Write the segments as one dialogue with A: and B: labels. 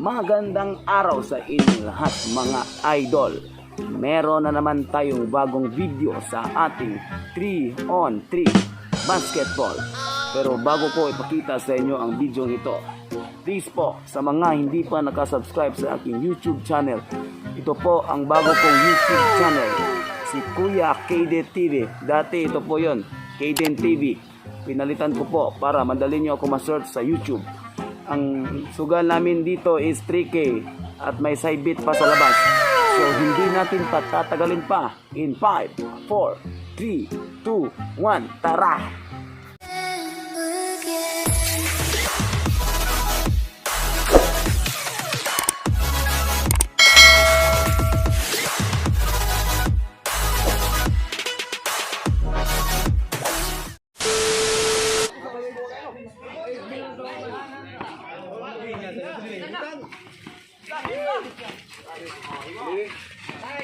A: Magandang araw sa inyong lahat, mga idol. Meron na naman tayong bagong video sa ating 3 on 3 basketball. Pero bago ko ipakita sa inyo ang video ito, please po, sa mga hindi pa nakasubscribe sa aking YouTube channel, ito po ang bago kong YouTube channel, si Kuya KD TV. Dati ito po yon, KDN TV. Pinalitan ko po para madali nyo ako ma-search sa YouTube. Ang sugal namin dito is 3K at may side bit pa sa labas. So hindi natin patatagalin pa. In 5, 4, 3, 2, 1, tara!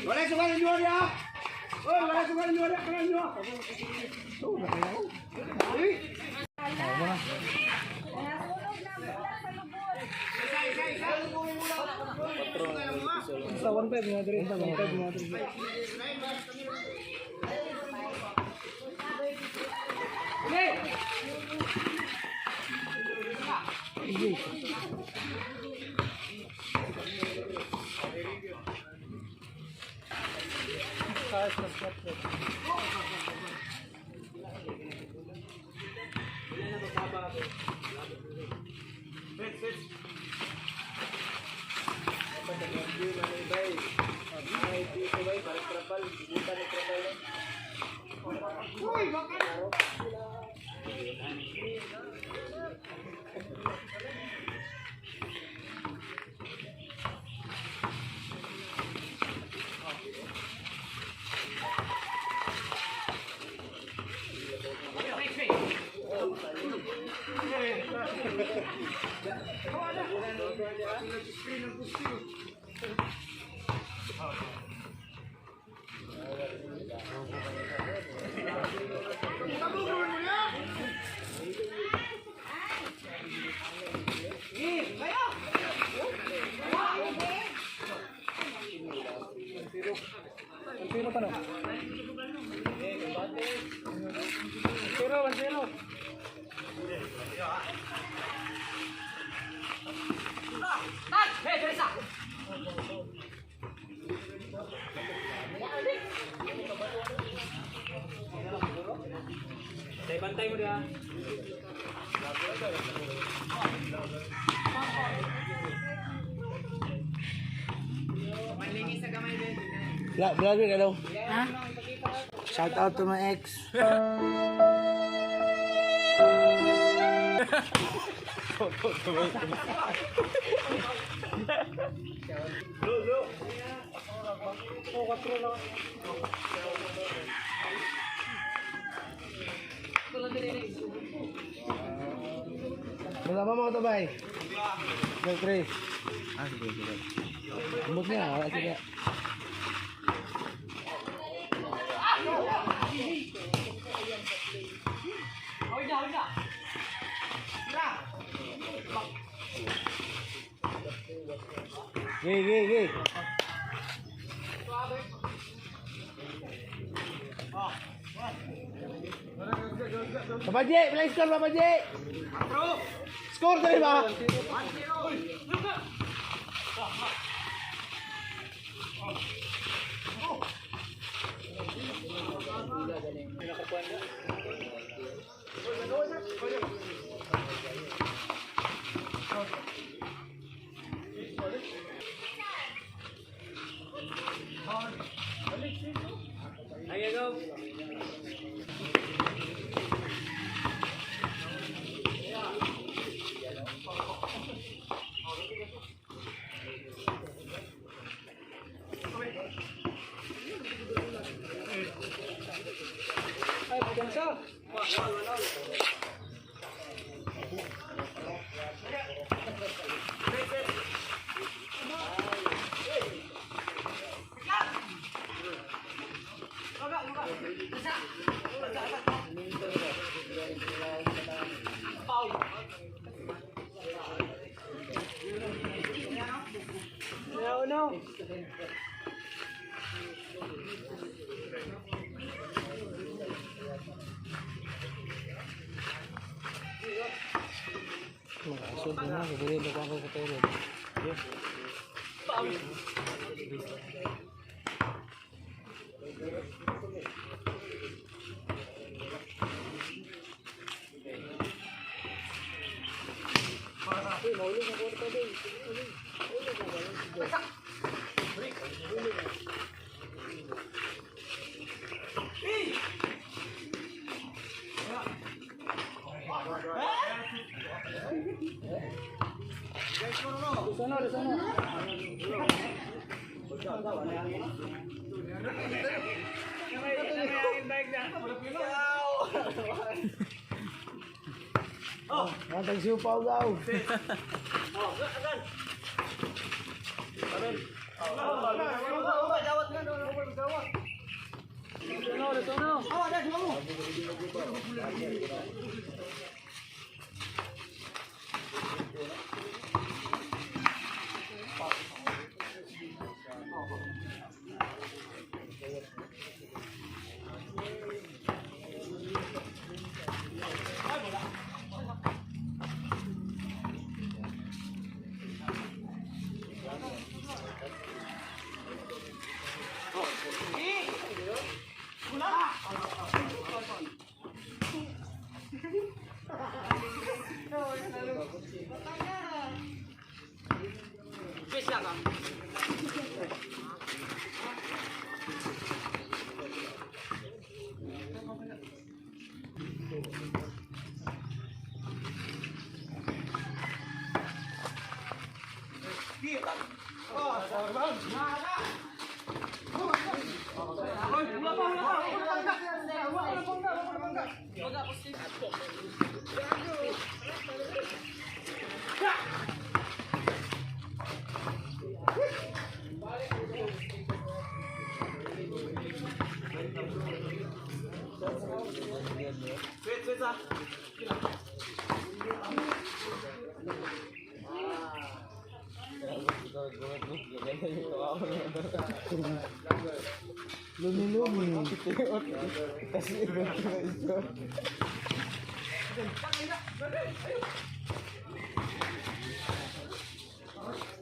B: Wala sugal ng Gloria! Oy, wala sugal ng Gloria! Kaya nyo!
C: Sa 1.5 nga diri, 1.5 nga diri. Zero pa no? 0, 1-0.
B: Vlogger ka daw. Shout out to my ex. Wala pa mga tabay. Go, three. Ah, sige, sige. Ambot niya, wala sige. Gay, gay, gay. Papa J, bilang score, Papa J. Score tayo ba?
C: Ay, maganda.
B: Makasod na na, kabili na ako sa tulog. Mga tagsiupaw daw. Lumi-lumi.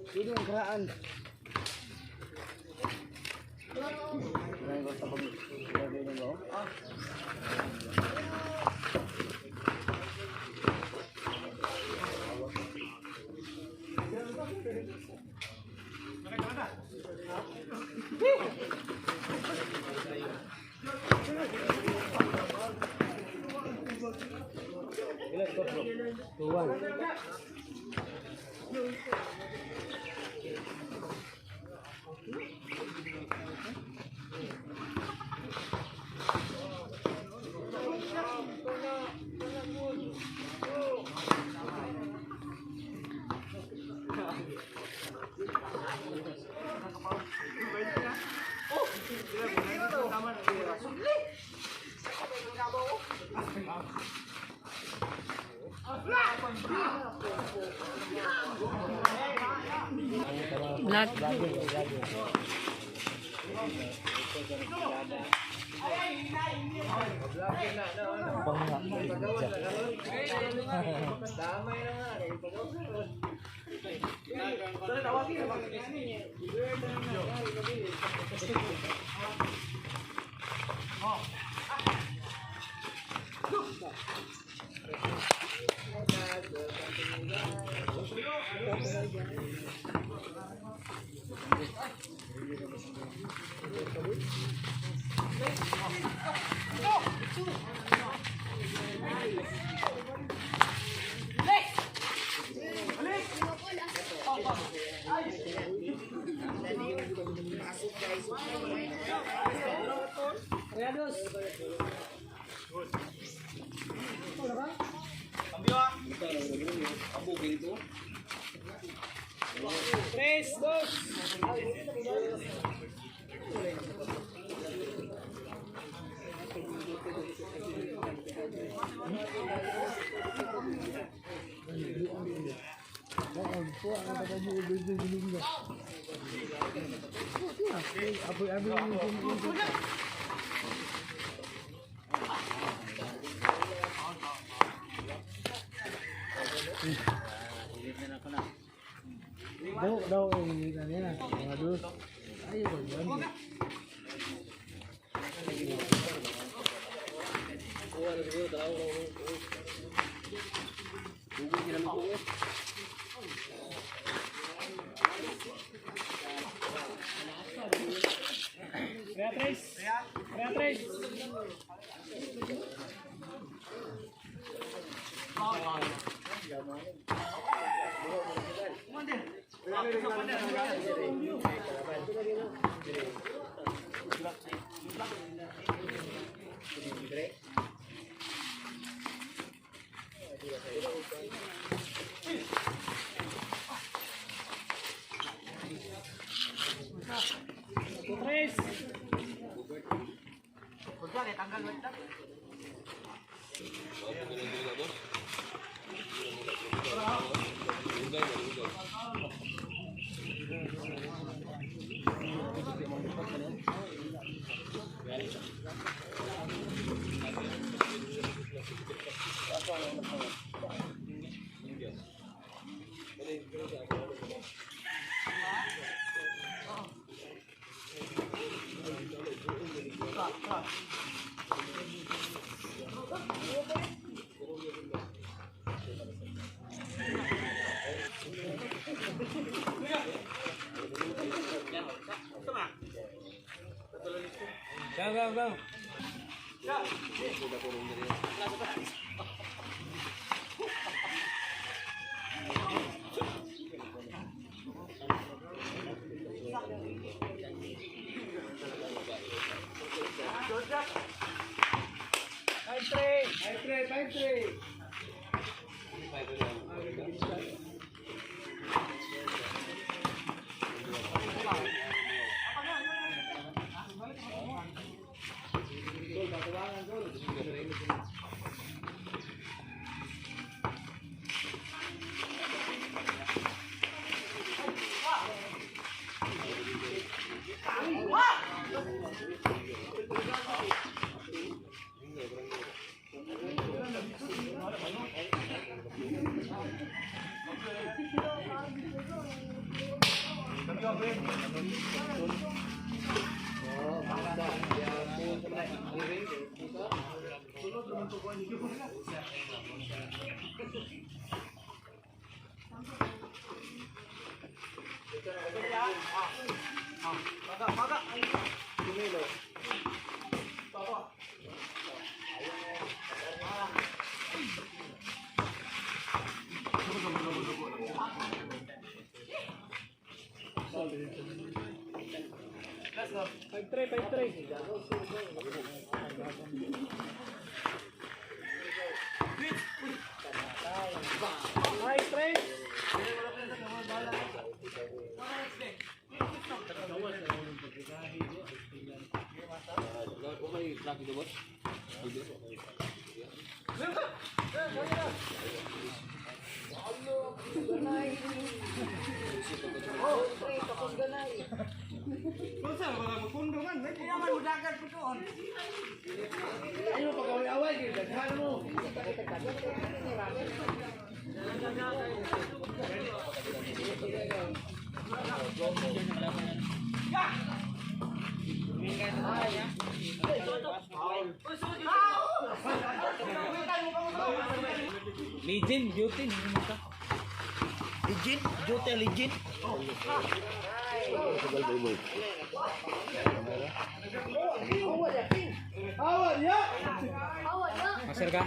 B: Dito ang karaan. 2-1.
D: Vlog.
C: Tres, dos.
B: Kuha ang taga mo birthday Domingo. Apoy abi yung daw daw eh kanina mga dos. Ay ba yan?
C: Beatrice. Beatrice. Tres.
B: Go go go.
C: 5-3.
B: 5-3, 5-3.
C: 5-3, 5-3. 5-3.
B: Ayaw pag-away-away kay daghan mo.
C: Legend, Jutin.
B: Legend, Jote legend. Awa ya.
C: Maser ka?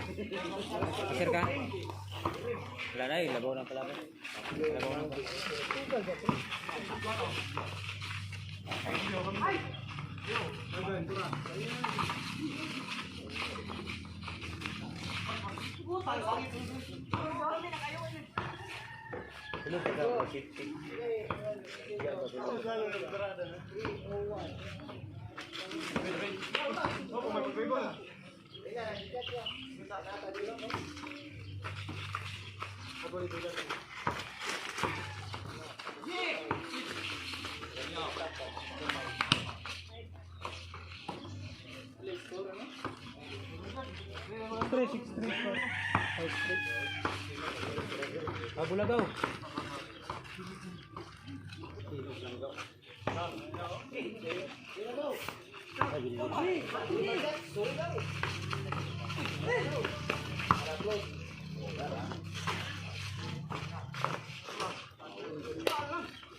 C: Maser ka? Wala na eh, labaw na pala. Labaw na pala. Kabulagaw.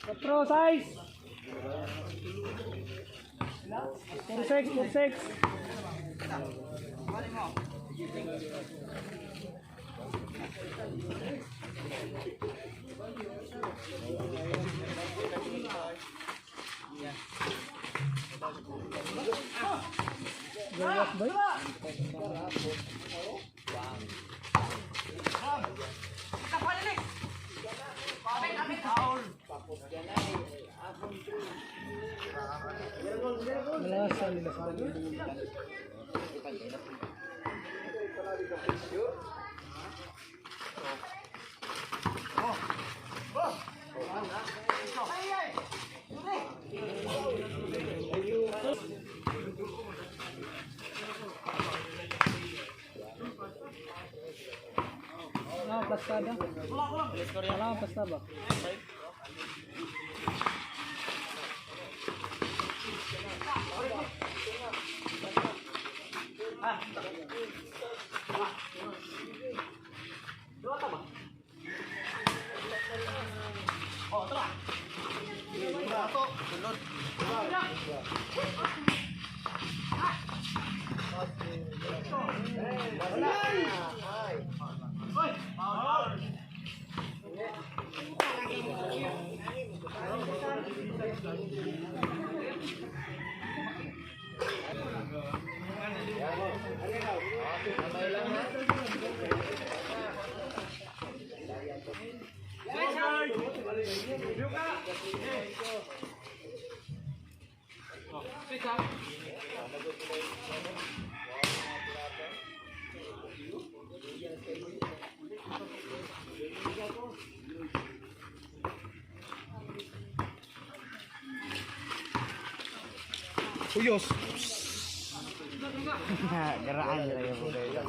D: Patro, size! 46, 46. Gawas ba yun? Malakas sa nila sa Wala akong plastada. Wala akong plastada ba?
B: Uyos.
C: Garaan nila yung kayo.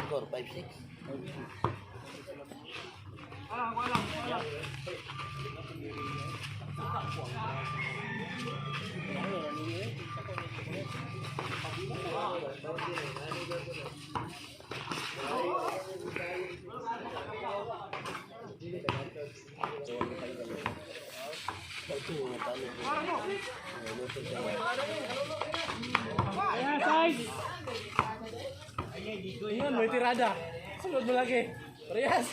B: Score 5-6.
D: Ayan, size! Ayan, may tirada. Sunod mo lagi. Parehas.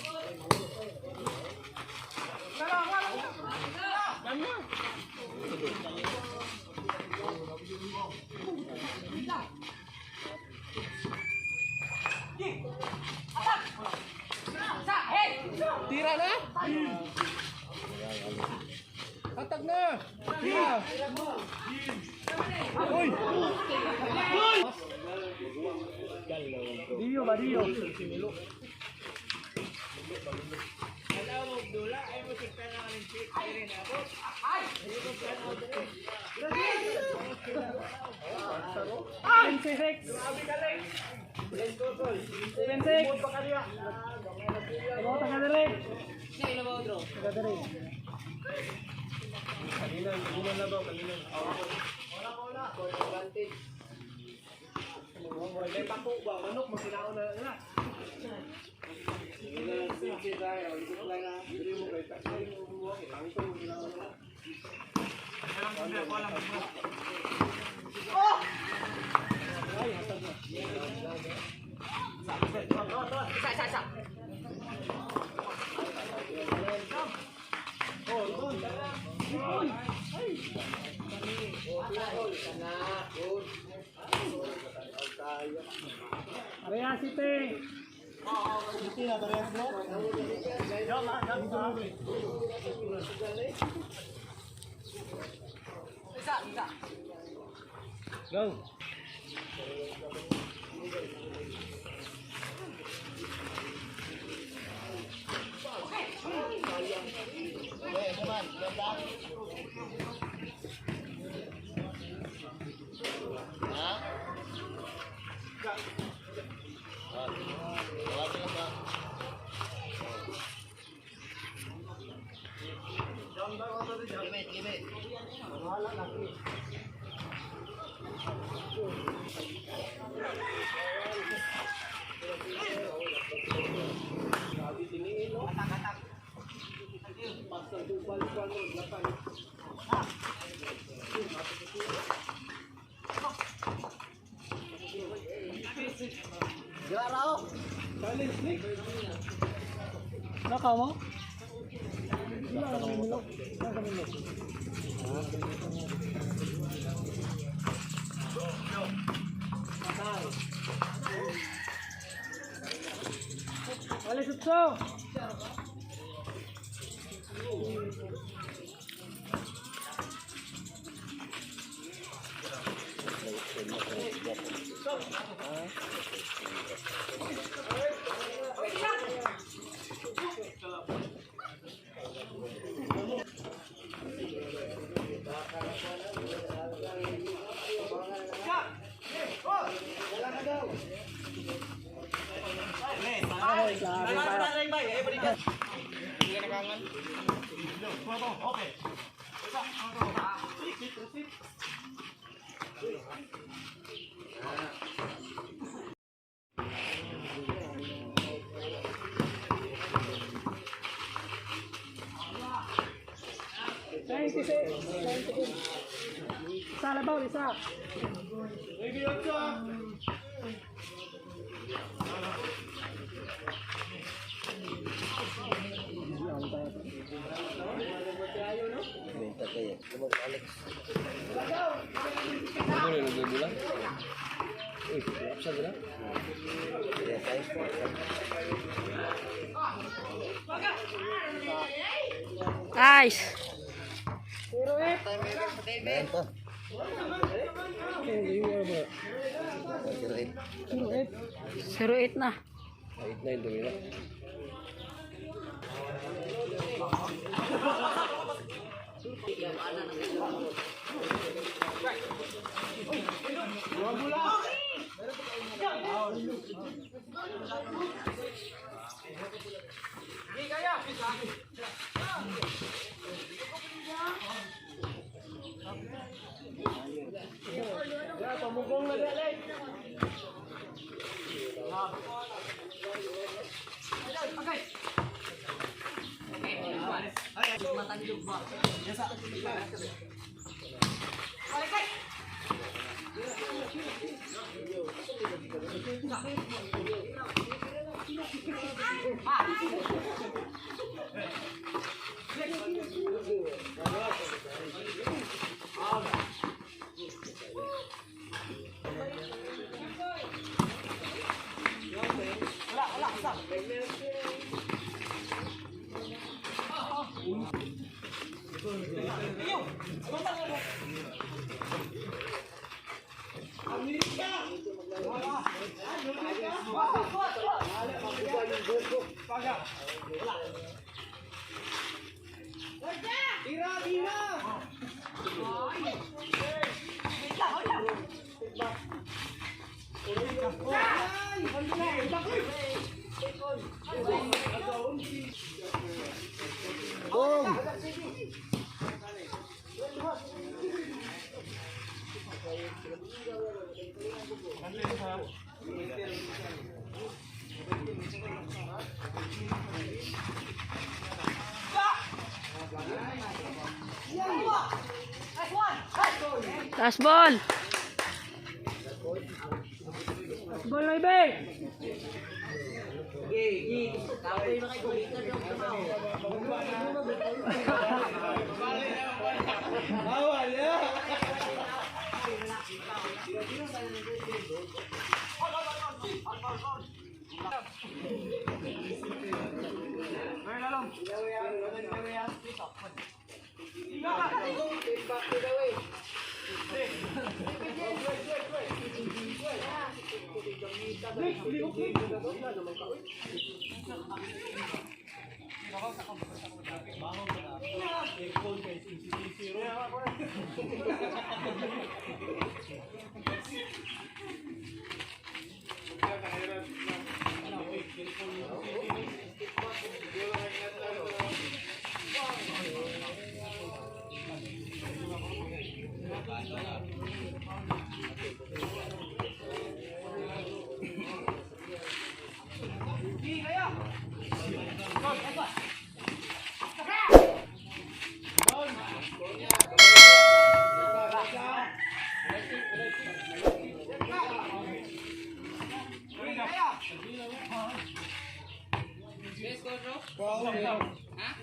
D: Tira na! Hatag na! Tira! Uy! Dio ba, Dio? Six. 7-6. Labaw ta kadere. Kadere. Parehas City.
B: City na parehas mo. Go.
D: Nakaw mo? Wala sutso. Isa labaw, isa. Nice. 0-8. 0-8 na.
B: 8-9 dumi na.
D: Last ball. Last ball na ibe.
B: Bawal ya.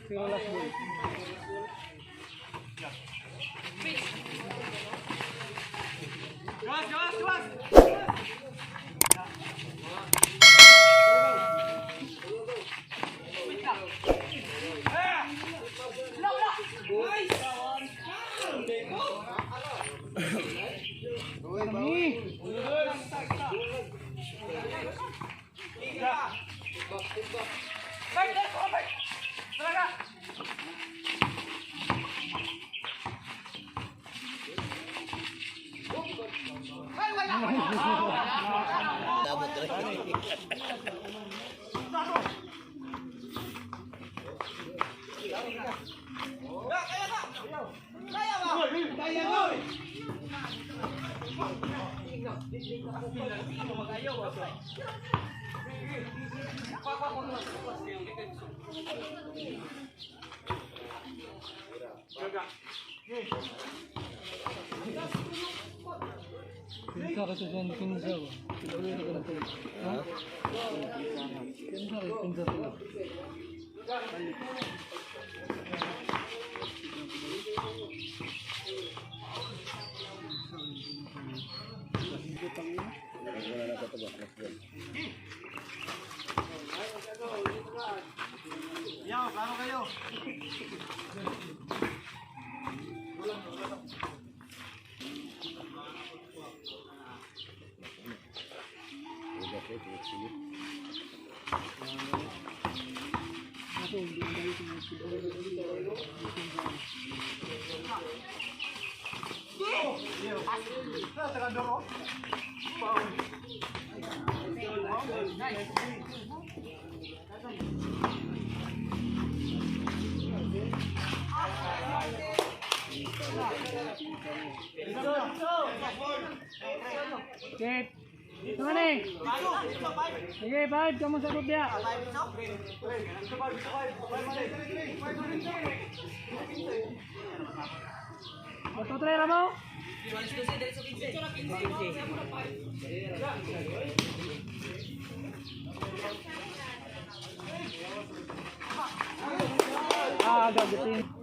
D: Zero last ball. Kami. Kinsa ka sa dyan, kinsa ba? Siguro ka na tuloy. Ha? Kinsa ka, kinsa sila. Okay. Ito na eh. Sige, five. Kamu sa gubya. Oto, tres, Ramo. Ah, gagatin.